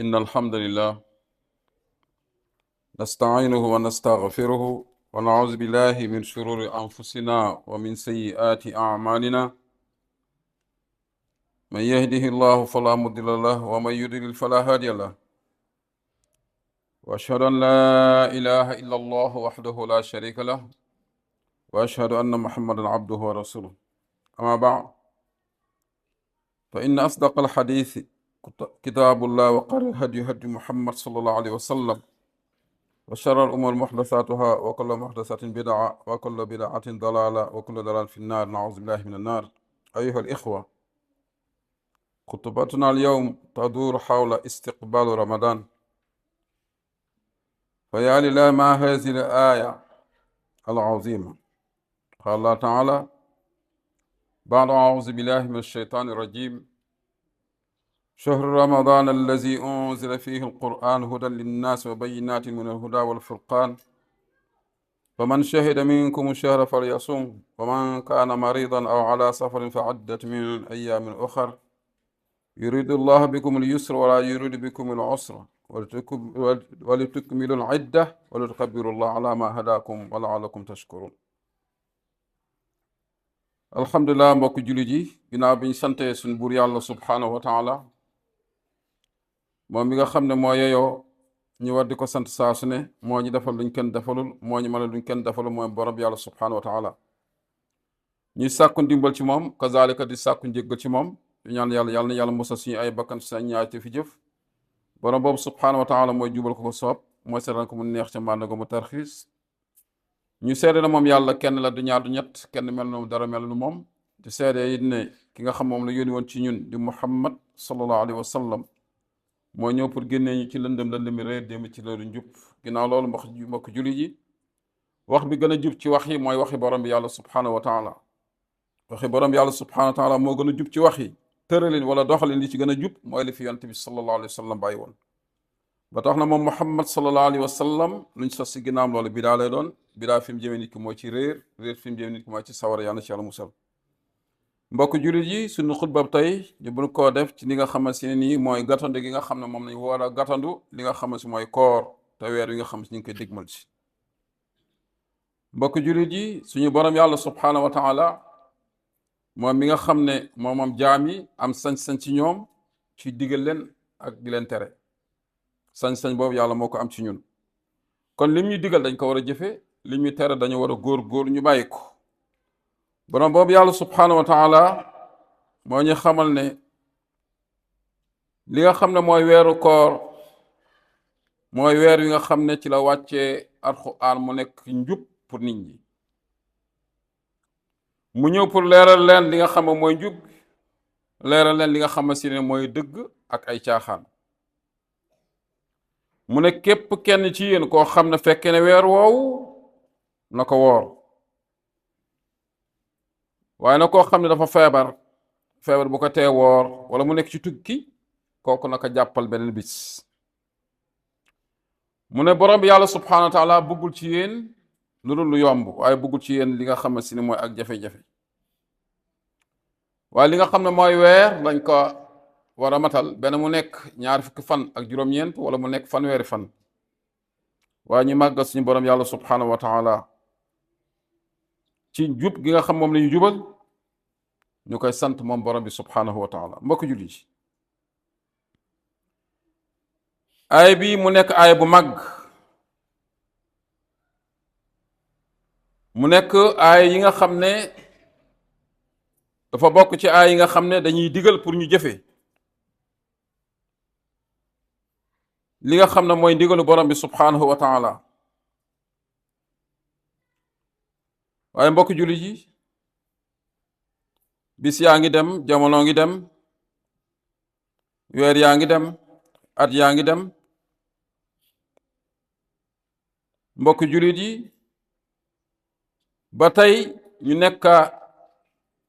إن الحمد لله نستعينه ونستغفره ونعوذ بالله من شرور أنفسنا ومن سيئات أعمالنا من يهده الله فلا مضل له ومن يضلل فلا هادي له وأشهد أن لا إله إلا الله وحده لا شريك له وأشهد أن محمدا عبده ورسوله أما بعد فإن أصدق الحديث كتاب الله وخير الهدي هدي محمد صلى الله عليه وسلم وشر الأمور محدثاتها وكل محدثة بدعة وكل بدعة ضلالة وكل ضلال في النار نعوذ بالله من النار. أيها الإخوة، خطبتنا اليوم تدور حول استقبال رمضان. فيا لله ما هذه الآية العظيمة. قال الله تعالى بعد أعوذ بالله من الشيطان الرجيم: شهر رمضان الذي أنزل فيه القرآن هدى للناس وبينات من الهدى والفرقان فمن شهد منكم الشهر فليصم ومن كان مريضا أو على سفر فعدة من أيام أخر يريد الله بكم اليسر ولا يريد بكم العسر ولتكملوا العدة ولتكبروا الله على ما هداكم ولعلكم تشكرون. alhamdulilah mbokk jullit yi, ginnaaw bi ñu santee suñ buur yàlla subhaanahu wa taala moom mi nga xam ne moo yeyoo ñu war di ko sant saa su ne, moo ñu defal luñ kenn defalul, moo ñu mënal luñ kenn defalul, mooy borom yàlla subhaanahu wa taala. ñuy sàkku ndimbal ci moom, kazalika di sàkku njéggal ci moom, di ñaan yàlla na yàlla musal suñu ay bakkan sa ñaay te fi jëf. borom boobu subhaanahu wa taala mooy jubal ko ko soob, mooy seetaan ko mu neex ca màndago mu tarxiis. ñu seede na moom yàlla kenn la, du ñaar du ñett, kenn mel na dara mel nu moom. di seede it ne ki nga xam moom la yónni woon ci ñun di Muhammad sallallahu alayhi wa sallam moo ñëw pour génnee ñu ci lëndëmi réer dem ci leeru njub. ginnaaw loolu mbokk julli ji, wax bi gën a jub ci wax yi mooy waxi borom bi yàlla subhaanahu wa taala. waxi borom bi yàlla subhaanahu wa taala moo gën a jub ci wax yi. tëralin wala doxalin li ci gën a jub mooy li fi yonent bi sallallahu alayhi wa sallam bàyyi woon. ba tax na moom Muhammad sallallahu alayhi wa sallam luñ sos si ginnaam loolu bidaa lay doon. bidaa fi mu jëmee nit ki mooy ci réer fi mu jëmee nit ki mooy ci sawara. yàlla ci yàlla musal. mbokk jullit yi, suñu xutba tey ñu bëgg koo def ci li nga xamante ne nii mooy gàttandu gi nga xam ne moom lañ war a gàttandu li nga xam ne si mooy koor te weer wi nga xam si ñu ngi koy digmal ci. mbokk jullit yi, suñu borom yàlla subhaanahu wa taala moom mi nga xam ne moom jaam yi am sañ-sañ ci ñoom ci digal leen ak di leen tere. sañ-sañ boobu yàlla moo ko am ci ñun. kon lim ñu digal dañ ko war a jëfe, lim ñu tere dañu war a góor ñu bàyyi ko. borom boobu yàlla subhaanahu wa taala moo ñu xamal ne li nga xam ne mooy weeru koor mooy weer wi nga xam ne ci la wàccee alxuraan mu nekk njub pour nit ñi. mu ñëw pour leeral leen li nga xam ne mooy njub, leeral leen li nga xam ne si ne mooy dëgg ak ay caaxaan. mu ne képp kenn ci yéen koo xam ne fekke ne weer woowu na ko woor, waaye na koo xam ne dafa feebar bu ko tee woor wala mu nekk ci tukki, kooku naka jàppal beneen bis. mu ne borom bi yàlla subhaanahu wa taala bëggul ci yéen lu dul lu yomb, waaye bëggul ci yéen li nga xam ne si ne mooy ak jafe-jafe. waaye li nga xam ne mooy weer lañ ko war a matal, benn mu nekk 20 fan ak juróom-ñeent wala mu nekk fanweeri fan. waaye ñu màggal suñu borom yàlla subhaanahu wa taala ci jub gi nga xam moom la ñu jubal, ñu koy sant moom borom bi subhaanahu wa taala. mbokk jullit yi, aaya bi mu nekk aaya bu mag, mu nekk aaya yi nga xam ne dafa bokk ci aaya yi nga xam ne dañuy digal pour ñu jëfe li nga xam ne mooy ndigalu borom bi subhaanahu wa taala. waaye mbokk jullit yi, bis yaa ngi dem, jamono ngi dem, weer yaa ngi dem, at yaa ngi dem. mbokk jullit yi, ba tey ñu nekk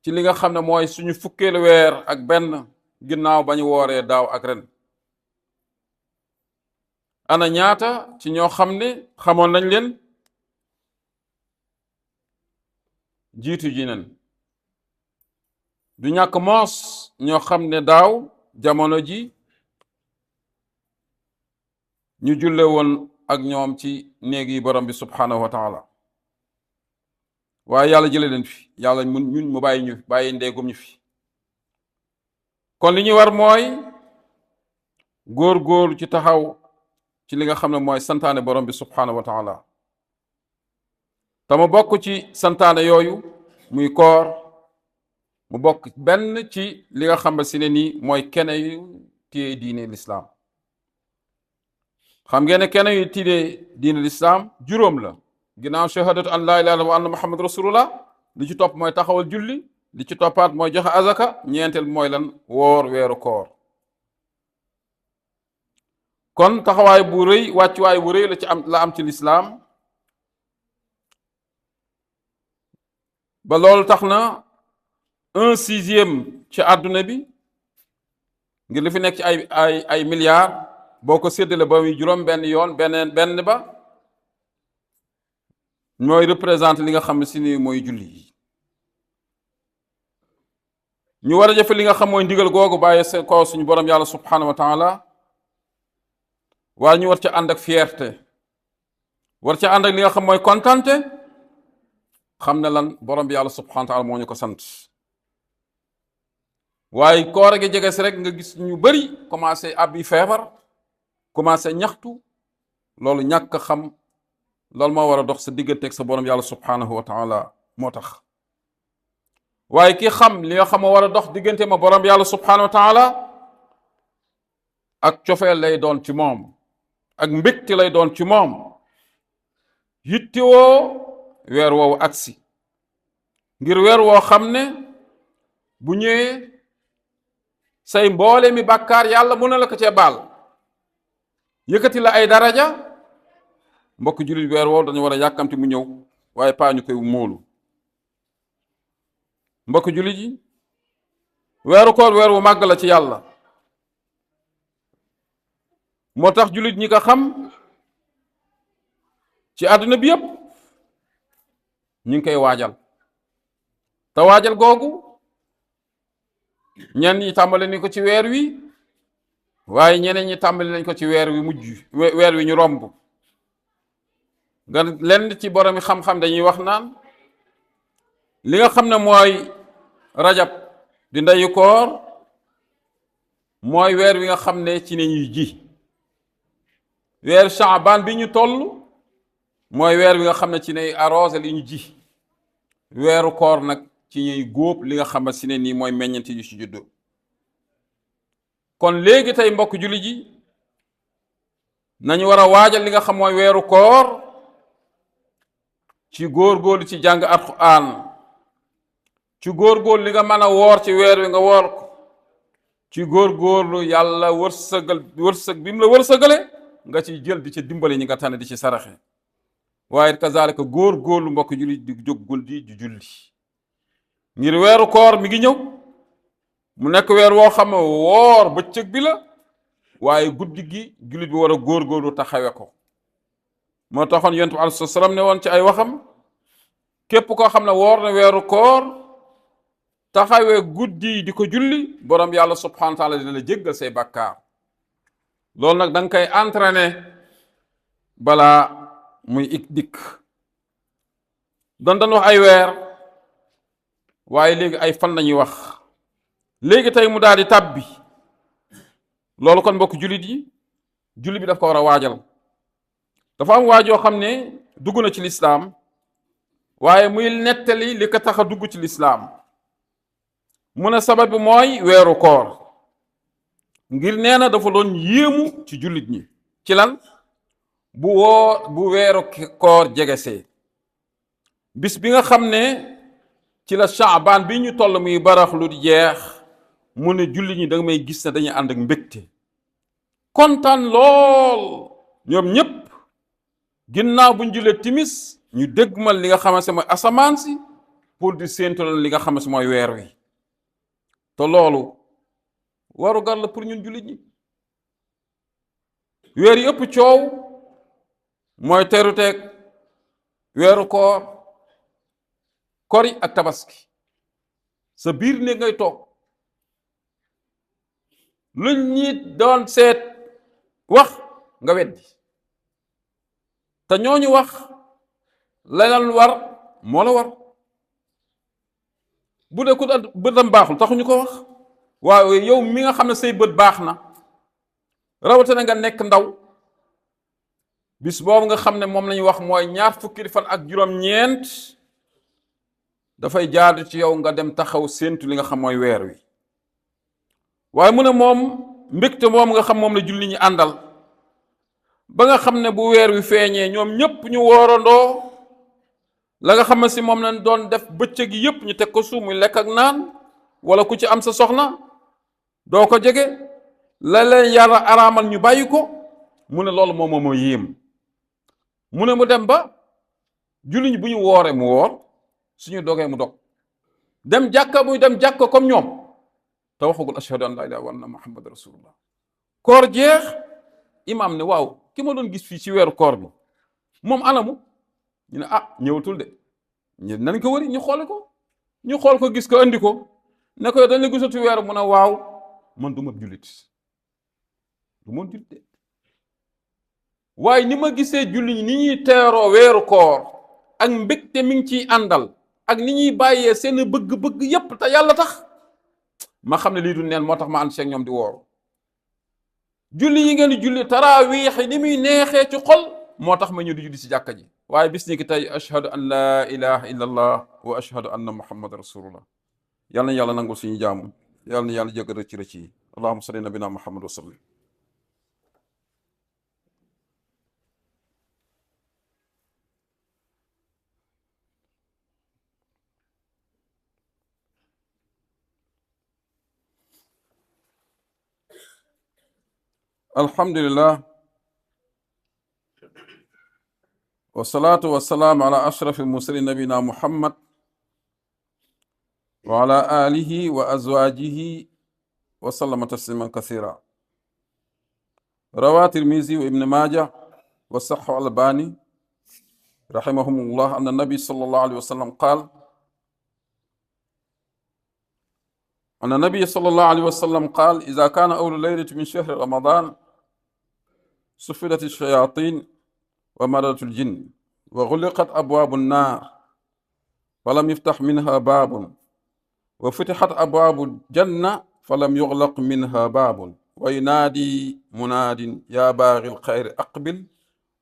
ci li nga xam ne mooy suñu fukkeelu weer ak benn ginnaaw ba ñu wooree daaw ak ren. ana ñaata ci ñoo xam ne xamoon nañ leen jiitu ji nen? du ñàkk moos ñoo xam ne daaw jamono ji ñu julle woon ak ñoom ci néeg yi borom bi subhanahu wa taala waaye yàlla jële leen fi yàlla ñun mu bàyyi ñu bàyyi ndeegum ñu fi kon li ñuy war mooy góor ci taxaw ci li nga xam ne mooy santaane borom bi subhanahu wa taala te mu bokk ci santaane yooyu muy koor mu bokk benn ci li nga xam ne si ne nii mooy kene yu téye diine lislaam xam ngeen ne kene yu téye diine lislaam juróom la ginnaaw shahadatu an laa ilaaha illallaah wa anna muhammad rasulullah li ci topp mooy taxawal julli li ci toppaat mooy joxe azaka ñeenteel mooy lan woor weeru koor kon taxawaay bu rëy wàccuwaay bu rëy la am ci lislaam ba loolu tax na 1/6 ci àdduna bi ngir li fi nekk ci ay milliards boo ko séddale ba muy juróom benn yoon benn ba mooy représente li nga xam ne si ni mooy julli yi ñu war a jëfe li nga xam mooy ndigal googu bàyyi sa kaw suñu borom yàlla subhanahu wa taala waaye ñu war ca ànd ak fierté war ca ànd ak li nga xam mooy kontante xam ne lan borom bi yàlla subhanahu wa taala moo ñu ko sant waaye koor gi jege si rek nga gis ñu bari commencé abbi feebar commencé ñaxtu loolu ñàkk xam loolu moo war a dox sa digganteeg sa borom yàlla subhanahu wa taala moo tax waaye ki xam li nga xam moo war a dox diggante ma borom yàlla subhanahu wa taala ak cofeel lay doon ci moom ak mbégte lay doon ci moom yittewoo weer woowu agsi ngir weer woo xam ne bu ñëwee say mboole mi bàkkaar yàlla mën na la ko cee baal yëkkati la ay daraja mbokk jullit weer woowu dañu war a yàkkamti mu ñëw waaye paa ñu koy móolu mbokk jullit yi weeru koor weer wu màgg la ci yàlla moo tax jullit ñi ko xam ci àdduna bi yépp ñu ngi koy waajal te waajal googu ñenn ñi tàmbali nañ ko ci weer wi waaye ñeneen ñi tàmbali nañ ko ci weer wi ñu romb nga lenn ci boromi xam-xam dañuy wax naan li nga xam ne mooy rajab di ndeyu koor mooy weer wi nga xam ne ci ne ñuy ji weer Shaaban bi ñu toll mooy weer wi nga xam ne ci ne arrosé li ñu ji weeru koor nag ci ñuy góob li nga xam ne si ne nii mooy meññeent yu ci juddoo kon léegi tey mbokk julli ji nañu war a waajal li nga xam mooy weeru koor ci góorgóorlu ci jàng Alxuraan ci góorgóorlu li nga mën a woor ci weer wi nga woor ko ci góorgóorlu yàlla wërsëg bi mu la wërsëgale nga ci jël di ci dimbali ñi nga tànn di ci saraxe waaye kazaalika góorgóorlu mbokk julli di jóg guddi di julli ngir weeru koor mi ngi ñëw mu nekk weer woo xam ne woor bëccëg bi la waaye guddi gi jullit bi war a góorgóorlu taxawe ko moo taxoon yonent bi alayhi salaam ne woon ci ay waxam képp koo xam ne woor na weeru koor taxawee guddi di ko julli borom yàlla subhanahu wa taala dina la jéggal say bàkkaar loolu nag da nga koy entraîner balaa muy dikk doon dañ wax ay weer waaye léegi ay fan lañuy wax léegi tey mu daal di tàbbi loolu kon mbokk jullit yi jullit bi daf ko war a waajal dafa am waajoo xam ne dugg na ci lislaam waaye muy nettali li ko tax a dugg ci lislaam mu ne sabab bi mooy weeru koor ngir nee na dafa doon yéemu ci jullit ñi ci lan bu weeru koor jegesee bis bi nga xam ne ci la Shaaban bi ñu toll muy baraxlu di jeex mu ne jullit ñi da may gis ne dañuy ànd ak mbégte kontaan lool ñoom ñépp ginnaaw bu ñu julee timis ñu dégmal li nga xamante mooy asamaan si pour di séentu li nga xamante mooy weer wi te loolu waru gar la pour ñun jullit ñi weer yi ëpp coow mooy teruteeg weeru koor kori ak tabaski sa biir néeg ngay toog luñ ñi doon seet wax nga weddi te ñooñu wax la leen war moo la war bu dee ku bëtam baaxul taxuñu ko wax waaye yow mi nga xam ne say bët baax na rawatina nga nekk ndaw bis boobu nga xam ne moom lañu wax mooy ñaar fukki fan ak juróom-ñeent dafay jaadu ci yow nga dem taxaw séentu li nga xam mooy weer wi waaye mu ne moom mbégte moom nga xam moom la julli ñi àndal ba nga xam ne bu weer wi feeñee ñoom ñépp ñu woorandoo la nga xam ne si moom lañ doon def bëccëg gi yépp ñu teg ko suuf muy lekk ak naan wala ku ci am sa soxna doo ko jege la leen yàlla araamal ñu bàyyi ko mu ne loolu moom moo yéem mu ne mu dem ba julli ñi bu ñu wooree mu woor suñu dogee mu dog dem jàkka muy dem jàkka comme ñoom te waxagul ashhadu an la ilaha wa anna muhammad rasulullah koor jeex imaam ne waaw ki ma doon gis fii ci weeru koor bi moom anamu ñu ne ñëwatul de ñu nañ ko wëri ñu xool ko gis ko andi ko ne ko dañ la gisatu weeru mu ne waaw man du ma jullit de waaye ni ma gisee julli ñi ni ñuy teeroo weeru koor ak mbégte mi ngi ciy àndal ak ni ñuy bàyyee seen bëgg-bëgg yépp te yàlla tax ma xam ne lii du neen moo tax ma ànd seeg ñoom di wooru julli yi ngeen di julli taraawiix yi ni muy neexee ci xol moo tax ma ñëw di julli ci jàkka ji waaye bis ni ki tey ashhadu an laa ilaha illa allah wa ashhadu anna muhammad rasulullah yàlla na yàlla nangul suñu jaamu yàlla na yàlla jéggal rëcc rëcc yi allahumma salli nabina muhammad wa sallim alhamdulillah wasalaatu wasalaamu ala ashraf almursalin nabina muhammad wa ala alihi wa azwajihi wa sallama tasliman kathira rawa tirmizi wa ibn maja wa sahhu albani rahimahumullah anna nabi sallallahu alayhi wa sallam qaal أن النبي صلى الله عليه وسلم قال إذا كان أول ليلة من شهر رمضان سفلت الشياطين ومرضت الجن وغلقت أبواب النار فلم يفتح منها باب وفتحت أبواب الجنة فلم يغلق منها باب وينادي مناد يا باغي الخير أقبل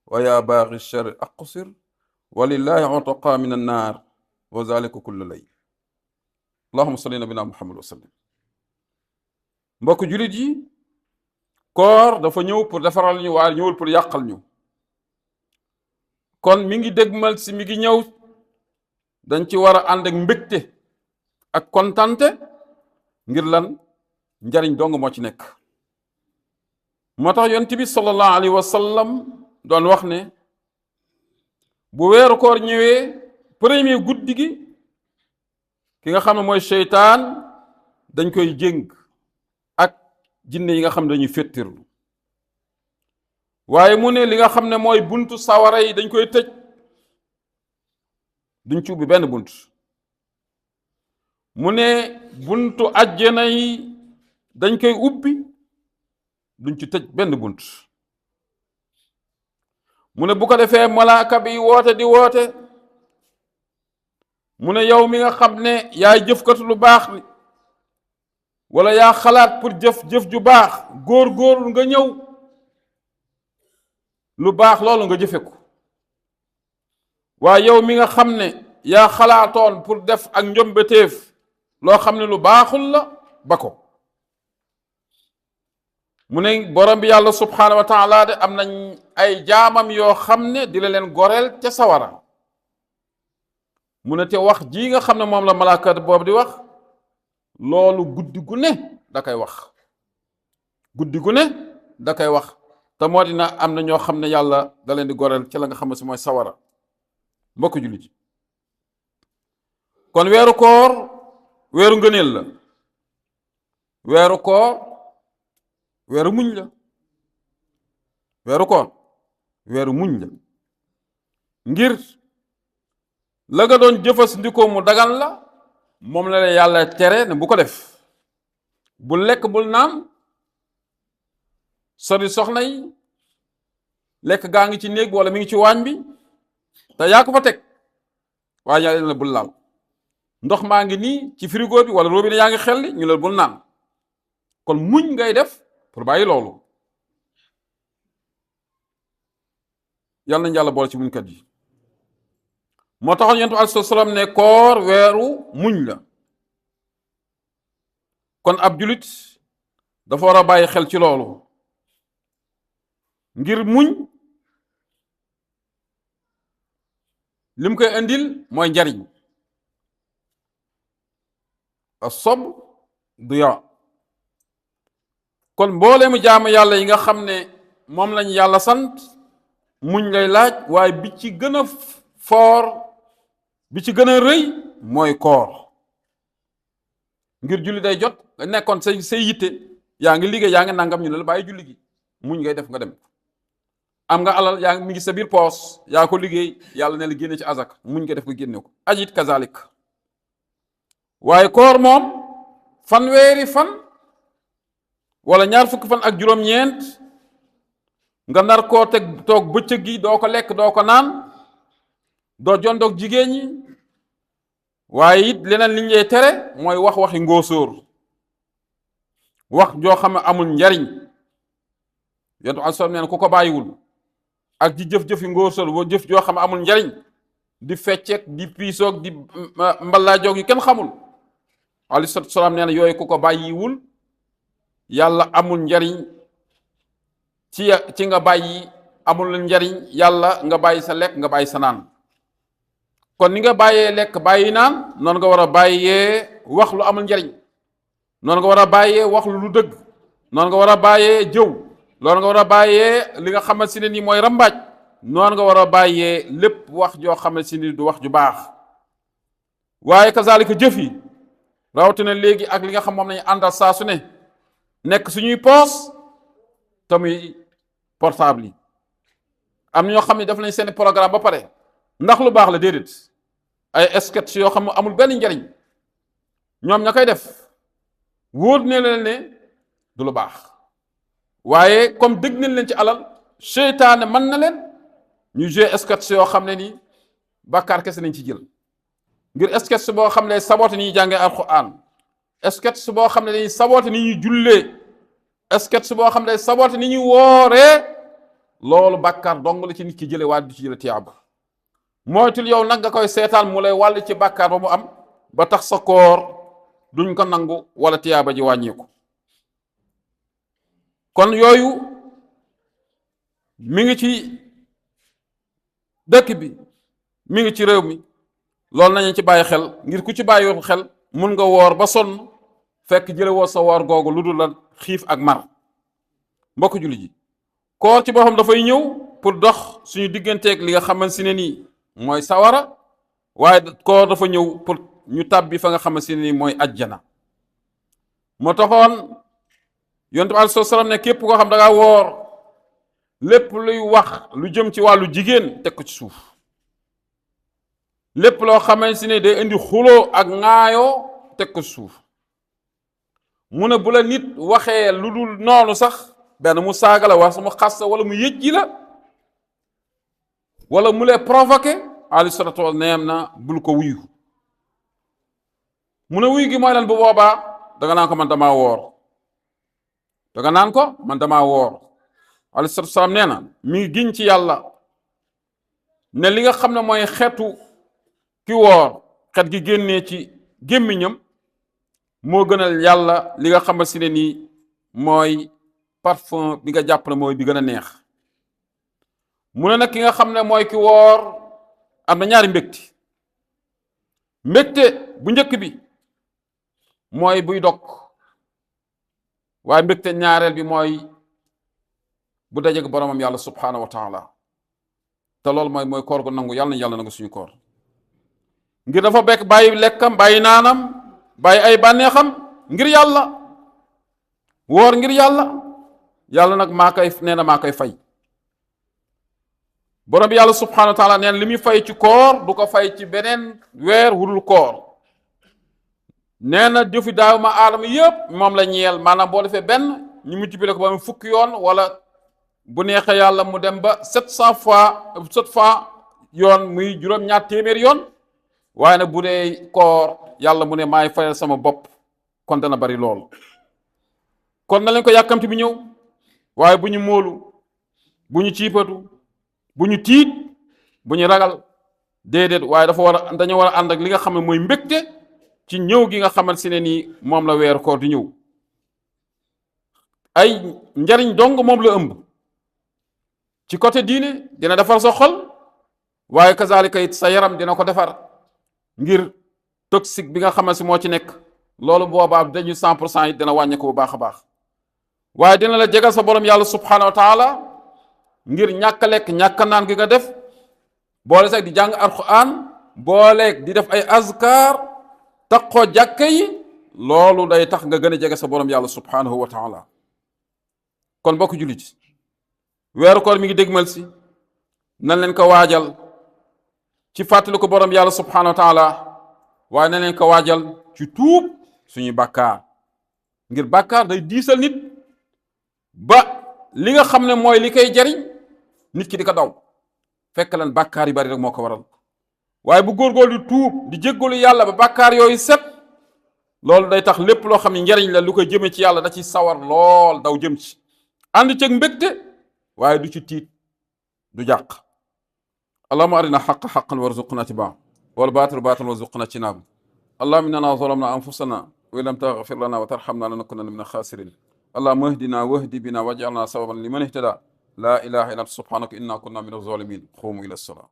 ويا باغي الشر أقصر ولله عتقى من النار وذلك كل ليل allahumma salli nabina muhammad wa sallim mbokk jullit yi koor dafa ñëw pour defaral ñu waaye ñëwul pour yàqal ñu kon mi ngi dégmal si mi ngi ñëw dañ ci war a ànd ak mbégte ak kontante ngir lan njariñ dong moo ci nekk moo tax yonent bi sallallahu alayhi wa sallam doon wax ne bu weeru koor ñëwee premier guddi gi ki nga xam ne mooy seytaan dañ koy jéng ak jinne yi nga xam ne dañuy féttirlu waaye mu ne li nga xam ne mooy buntu sawara yi dañ koy tëj duñ ci ubbi benn bunt mu ne buntu àjjana yi dañ koy ubbi duñ ci tëj benn bunt mu ne bu ko defee malaaka bi woote di woote mu ne yow mi nga xam ne yaay jëfkatu lu baax li wala yaa xalaat pour jëf ju baax góor nga ñëw lu baax loolu nga jëfe ko waaye yow mi nga xam ne yaa xalaatoon pour def ak njombeteef loo xam ne lu baaxul la ba ko mu ne borom bi yàlla subhaanahu wa taala de am nañ ay jaamam yoo xam ne di la leen goreel ca sawara mu ne te wax ji nga xam ne moom la malaaka boobu di wax loolu guddi gu ne da koy wax guddi gu ne da koy wax te moo dina am na ñoo xam ne yàlla da leen di goreel ci la nga xam ne si mooy sawara mbokk jullit ji kon weeru koor weeru ngëneel la weeru koor weeru muñ la weeru koor weeru muñ la ngir la nga doon jëfandikoo mu dagan la moom la yàlla tere ne bu ko def bul lekk bul naan sori soxna yi lekk gaa ngi ci néeg bi wala mi ngi ci waañ bi te yaa ko fa teg waaye yàlla la bul laal. ndox maa ngi nii ci frigo bi wala robinet yaa ngi xelli ñu la bul naan. kon muñ ngay def pour bàyyi loolu. yàlla nañu yàlla boole ci muñkat yi. moo taxoon yonent bi alayhi salaam ne koor weeru muñ la. kon ab julit dafa war a bàyyi xel ci loolu. ngir muñ lim koy indil mooy njariñ. as-sabr diyaa. kon mbooleemu jaamu yàlla yi nga xam ne moom lañ yàlla sant muñ lay laaj waaye bi ci gën a foor bi ci gën a rëy mooy koor. ngir julli day jot nga nekkoon say yitte yaa ngi liggéey yaa ngi nangam ñu ne la bàyyi julli gi muñ ngay def nga dem. am nga alal yaa ngi mi ngi sa biir poos yaa ko liggéey yàlla ne la génne ci azak muñ nga def nga génne ko ajit kazalik. waaye koor moom fanweeri fan wala ñaar fukki fan ak juróom-ñeent nga nar koo teg toog bëccëg gi doo ko lekk doo ko naan doo jondoog jigéen ñi waaye it leneen li ñu lay tere mooy waxi ngóosóor wax joo xam ne amul njariñ. yonent bi sallallahu alayhi ku ko bàyyiwul ak di jëf-jëfi ngóosóor boo jëf joo xam ne amul njariñ di fecceek di piisoog di mbalaajoog yi kenn xamul alayhi salaatu salaam nee na yooyu ku ko bàyyiwul yàlla amul njariñ ci nga bàyyi amul njariñ yàlla nga bàyyi sa lekk nga bàyyi sa naan. kon ni nga bàyyee lekk bàyyi naan noonu nga war a bàyyee wax lu amul njariñ noonu nga war a bàyyee wax lu dëgg noonu nga war a bàyyee jëw loolu nga war a bàyyee li nga xamal si ne nii mooy rambaaj noonu nga war a bàyyee lépp wax joo xamal si ni du wax ju baax. waaye kazaalika jëf yi rawatina léegi ak li nga xam moom nañu àndal saa su ne nekk suñuy poos te muy portable yi. am ñoo xam ne def nañ seen programme ba pare ndax lu baax la déedéet ay sketch yoo xam ne amul benn njariñ ñoom ña koy def wóor ne leen ne du lu baax waaye comme dégg nañ leen ci alal seytaane mën na leen ñu jouer sketch yoo xam ne ni bàkkaar kese nañ ci jël. ngir sketch boo xam ne saboote ni ñuy jàngee alxuraan sketch boo xam ne dañuy saboote ni ñuy jullee sketch boo xam ne saboote ni ñuy wooree loolu bàkkaar dong la ci nit ki jële waaye du ci jële tiyaaba. moytul yow nag nga koy seetaan mu lay wàll ci bàkkaar ba mu am ba tax sa koor duñ ko nangu wala tiyaaba ji wàññeeku. kon yooyu mi ngi ci dëkk bi mi ngi ci réew mi loolu nañu ci bàyyi xel ngir ku ci bàyyi xel mun nga woor ba sonn fekk jële woo sa woor googu lu dul la xiif ak mar. mbokk julli ji koor ci boppam dafay ñëw pour dox suñu digganteeg li nga xamante ne nii mooy sawara waaye koor dafa ñëw pour ñu tàbbi fa nga xamante ne nii mooy ajjana. moo taxoon yonent bi alayhi salaam ne képp koo xam da ngaa woor lépp luy wax lu jëm ci wàllu jigéen teg ko ci suuf. lépp loo xamante ne day indi xuloo ak ŋaayoo teg ko ci suuf. mu ne bu la nit waxee lu dul noonu sax benn mu saaga la wax mu xas wala mu yëjji la wala mu lay provoqué alayhi salaatu wa neem na bul ko wuyu. mu ne wuyu gi mooy lan bu boobaa danga naan ko man damaa woor danga naan ko man damaa woor. alayhi salaatu wa salaam nee na mi ngi giñ ci yàlla ne li nga xam ne mooy xeetu ki woor xet gi génnee ci gémmiñam moo gënal yàlla li nga xamal si ne nii mooy parfum bi nga jàpp ne mooy bi gën a neex. mu ne nag ki nga xam ne mooy ki woor am na ñaari mbégte bu njëkk bi mooy buy dog waaye mbégte ñaareel bi mooy bu dajeek boromam yàlla subhaanahu wa taala te loolu mooy koor gu nangu yàlla na yàlla nangu suñu koor. ngir dafa bekk bàyyi lekkam bàyyi naanam bàyyi ay bànneexam ngir yàlla woor ngir yàlla nag maa koy fay. borom bi yàlla subhanahu wa taala nee na li muy fay ci koor du ko fay ci beneen weer wudul koor. nee na jëfi daaw ma aadama yëpp moom la ñeel maanaam boo defee benn ñu multiplier ko ba mu fukki yoon wala bu neexee yàlla mu dem ba 700 fois yoon muy juróom-ñaar téeméer yoon waaye nag bu dee koor yàlla mu ne maay fayal sama bopp kon dana bari lool kon na leen ko yàkkamti bi ñëw waaye bu ñu móolu bu ñu ciipatu bu ñu tiit bu ñu ragal déedéet waaye dañoo war a ànd ak li nga xam ne mooy mbégte ci ñëw gi nga xamante si ne nii moom la weeru koor di ñëw ay njariñ dong moom la ëmb ci côté diine dina defar sa xol waaye kazalika it sa yaram dina ko defar ngir toxique bi nga xamante si moo ci nekk loolu boobaa dañu 100% it dina wàññi ko bu baax a baax waaye dina la jegal sa borom yàlla subhanahu wa taala ngir ñàkk a lekk ñàkk naan gi nga def boole sax di jàng alquran booleeg di def ay azkar taqoo jàkke yi loolu day tax nga gën a jege sa borom yàlla subhanahu wa taala kon bokk jullit weeru koor mi ngi dégmal si nan leen ko waajal ci fàttali ko borom yàlla subhanahu wa taala waaye nan leen ko waajal ci tuub suñuy bàkkaar ngir bàkkaar day diisal nit ba li nga xam ne mooy li koy jariñ nit ki di ko daw fekk leen bàkkaar yu bari rek moo ko waral waaye bu góorgóorlu di tuub di jéggalu yàlla ba bàkkaar yooyu set loolu day tax lépp loo xam ne njariñ la lu koy jëme ci yàlla da ci sawar lool daw jëm ci ànd ceeg mbégte waaye du ci tiit du jàq allahumma arina xaqa xaqan warzuqna tibaa wal baatil baatilan warzuqna ijtinaab allahumma innana zalamna anfusana wa lam taghfir lana wa tarhamna lanakunanna min alxaasirin allahumma ihdina wahdi bina waj'alna sababan liman ihtada la ilaha illa anta subhanaka inna kunna min alzalimin qumu ila as-salat